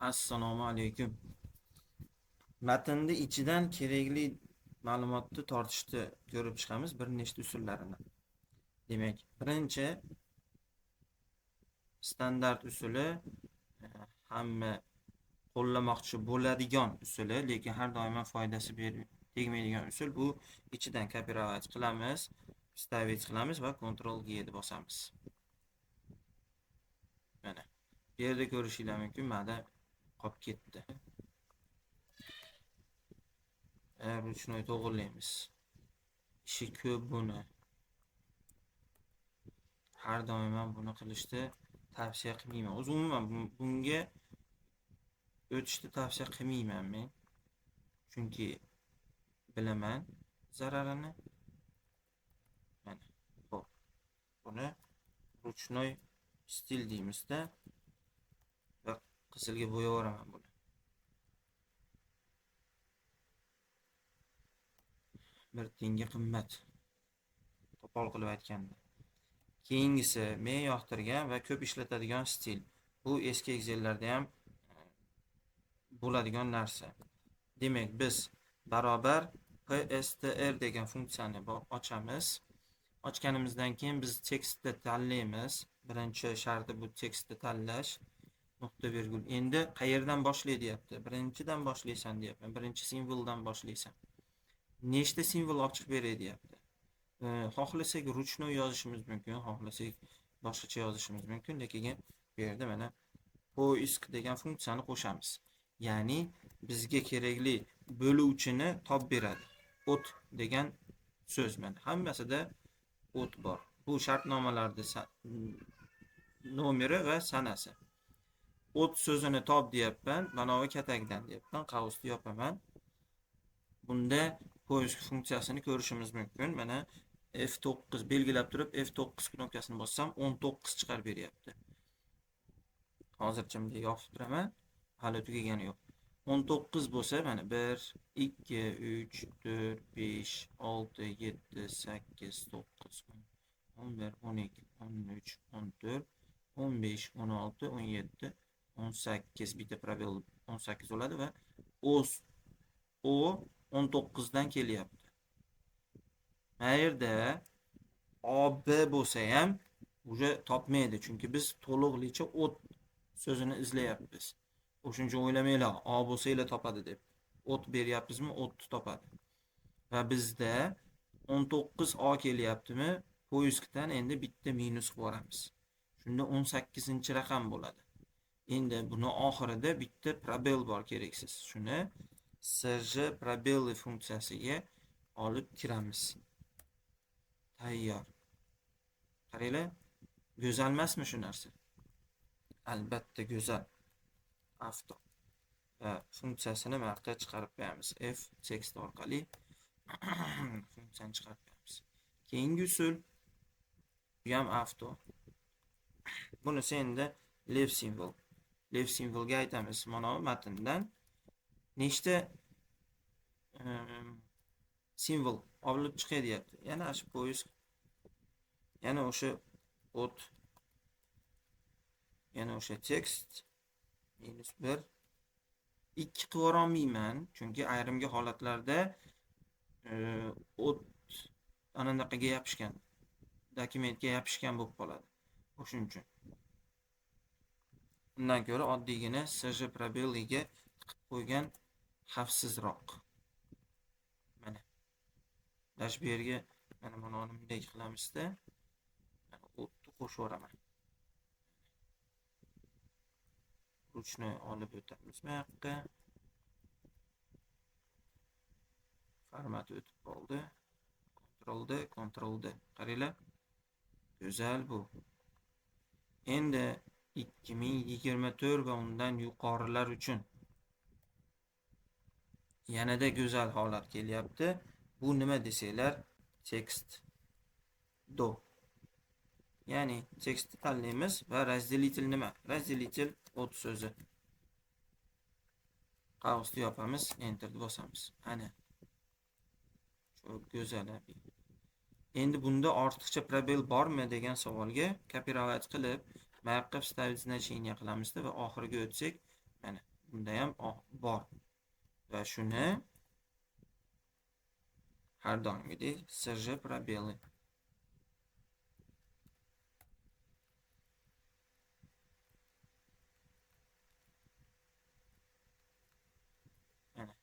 Assalomu alaykum. Matnni ichidan kerakli ma'lumotni tortishni ko'rib chiqamiz bir nechta usullarini. Demak, birinchi standart usuli, hamma qo'llamoqchi bo'ladigan usuli, lekin har doim ham foydasi tegmaydigan usul bu ichidan kopirovat qilamiz, вставить qilamiz va Ctrl G deb bosamiz. Mana bu yerda ko'rishingiz mumkin, mana qolib ketdi. Ruchnoy to'g'rilaymiz. Ishi ko'p buni. Har doim ham buni qilishni tavsiya qilmayman. O'zi umuman bunga o'tishni tavsiya qilmayman men. Chunki bilaman zararini. Mana, xo'p. Buni ruchnoy stil deymizda va qizilga bo'yaveraman buni. Bir tiyinga qimmat. Qo'pol qilib aytganda. Keyingisi men yoqtirgan va ko'p ishlatadigan stil. Bu eski Excel'larda ham bo'ladigan narsa. Demak, biz barobar PSTR degan funksiyani ochamiz. Ochganimizdan keyin biz tekstni tanlaymiz. Birinchi sharti bu tekstni tanlash. Nuqta virgul. Endi qayerdan boshlay deyapti. Birinchidan boshlaysan deyapman. Birinchi simvoldan boshlaysan. Nechta simvol olib chiqib beray deyapti. Xohlasak ruchnoy yozishimiz mumkin, xohlasak boshqacha yozishimiz mumkin, lekin bu yerda mana poisk degan funksiyani qo'shamiz. Ya'ni bizga kerakli bo'luvchini top beradi. O't degan so'z mana hammasida o't bor. Bu shartnomalarda nomeri va sanasi. O't so'zini top deyapman, manovi katakdan deyapman, qavsni yopaman. Bunda poisk funksiyasini ko'rishimiz mumkin. Mana F9 belgilab turib F9 knopkasini bossam 19 chiqarib beryapti. Hozircha bunday yopib turaman, hali tugagani yo'q. 19 bo'lsa mana 1 2 3 4 5 6 7 8 9 10 11 12 13 14 15 16 17 18 bitta probel 18 bo'ladi va O 19 dan kelyapti. Mana yerda AB bo'lsa ham уже topmaydi, chunki biz to'liqlicha o't so'zini izlayapmiz. O'shuning uchun o'ylamanglar, A bo'lsa ila topadi deb. O't beryapmizmi, o'tni topadi. Va bizda 19 A kelyaptimi? Poiskdan endi bitta minus qilib yuboramiz. Shunda 18-raqam bo'ladi. Endi buni oxirida bitta probel bor keraksiz. Shuni SJ probeli funksiyasiga olib kiramiz. Tayyor. Qaranglar, go'zal emasmi shu narsa? Albatta go'zal. Avto va funksiyasini mana bu yerga chiqarib qo'yamiz. F tekst orqali funksiyani chiqarib qo'yamiz. Keyingi usul bu ham avto. Bunisi endi left symbol. Left symbolga aytamiz, mana bu matndan nechta simvol olib chiqay deyapti. Yana shu poisk, yana o'sha o't, yana o'sha tekst minus 1 2 qilib yuborolmayman, chunki ayrimga holatlarda o't anaqaga yopishgan, dokumentga yopishgan bo'lib qoladi. O'shuning uchun undan ko'ra oddiygina SJ probeliga tiqib qo'ygan xavfsizroq. Mana dash bu yerga mana buni bunday qilamizda, mana o'tni qo'shib yuboraman. Ruchni olib o'tamiz bu yoqqa. Format o'tib qoldi. Ctrl D, Ctrl D. Qaranglar. Go'zal bu. Endi 2024 va undan yuqorilar uchun yanada go'zal holat kelyapti. Bu nima desanglar, tekst do. Ya'ni tekstni tanlaymiz va разделитель nima? Разделитель o't so'zi. Qavsni yopamiz, enter deb bosamiz. Ana. Çok go'zal. Endi bunda ortiqcha probel bormi degan savolga kopirovat qilib, mana bu yoqqa вставить значение qilamizda va oxiriga o'tsak, mana Bunda ham bor. Va shuni har doimgidek SJ пробелы. Mana.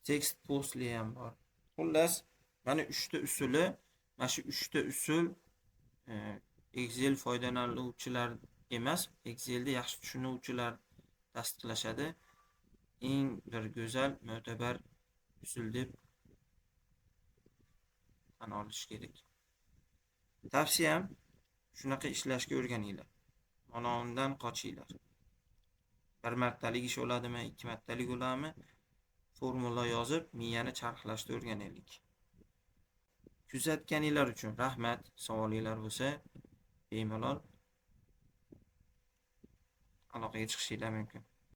Tekst postli ham bor. Xullas, mana 3 ta usuli, mana shu 3 ta usul Excel foydalanuvchilar emas, Excelni yaxshi tushunuvchilar tasdiqlashadi. Eng bir go'zal, mo'tabar usul deb tan olish kerak. Tavsiyam shunaqa ishlashga o'rganinglar. Mana undan qochinglar. Bir martalik ish bo'ladimi, 2 martalik bo'ladimi? Formula yozib, miyani charxlashni o'rganaylik. Kuzatganinglar uchun rahmat. Savolinglar bo'lsa, bemalol aloqaga chiqishinglar mumkin.